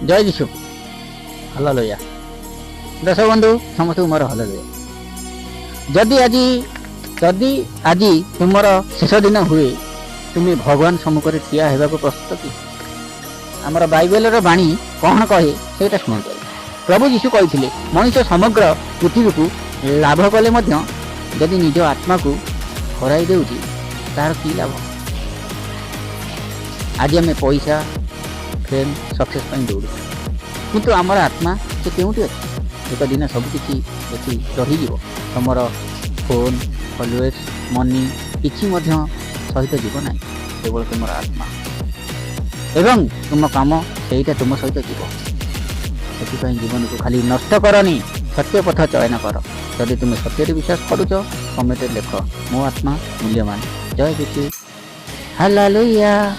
ଜୟ ଯୀଶୁ, ହାଲେଲୁୟା। ଦର୍ଶକ ବନ୍ଧୁ, ସମସ୍ତଙ୍କୁ ମୋର ହାଲେଲୁୟା। ଯଦି ଆଜି ତୁମର ଶେଷ ଦିନ ହୁଏ, ତୁମେ ଭଗବାନ ସମ୍ମୁଖରେ ଠିଆ ହେବାକୁ ପ୍ରସ୍ତୁତ କି? ଆମର ବାଇବେଲର ବାଣୀ କ'ଣ କହେ, ସେଇଟା ଶୁଣନ୍ତୁ। ପ୍ରଭୁ ଯୀଶୁ କହିଥିଲେ, ମଣିଷ ସମଗ୍ର ପୃଥିବୀକୁ ଲାଭ କଲେ ମଧ୍ୟ ଯଦି ନିଜ ଆତ୍ମାକୁ ହରାଇ ଦେଉଛି, ତାହାର କି ଲାଭ? ଆଜି ଆମେ ପଇସା, ଫେମ୍, ସକ୍ସେସ୍ ପାଇଁ ଦୌଡ଼ୁଛୁ, କିନ୍ତୁ ଆମର ଆତ୍ମା ସେ କେଉଁଠି ଅଛି? ଏକ ଦିନ ସବୁକିଛି ଏଠି ରହିଯିବ। ତୁମର ଫୋନ୍, ଫଲୋଏର୍ସ, ମନି କିଛି ମଧ୍ୟ ସହିତ ଯିବ ନାହିଁ। କେବଳ ତୁମର ଆତ୍ମା ଏବଂ ତୁମ କାମ, ସେଇଟା ତୁମ ସହିତ ଯିବ। ସେଥିପାଇଁ ଜୀବନକୁ ଖାଲି ନଷ୍ଟ କରନି, ସତ୍ୟ ପଥ ଚୟନ କର। ଯଦି ତୁମେ ସତ୍ୟରେ ବିଶ୍ୱାସ କରୁଛ, କମେଣ୍ଟରେ ଲେଖ, "ମୋ ଆତ୍ମା ମୂଲ୍ୟବାନ।" ଜୟ ଯୀଶୁ, ହାଲେଲୁୟା।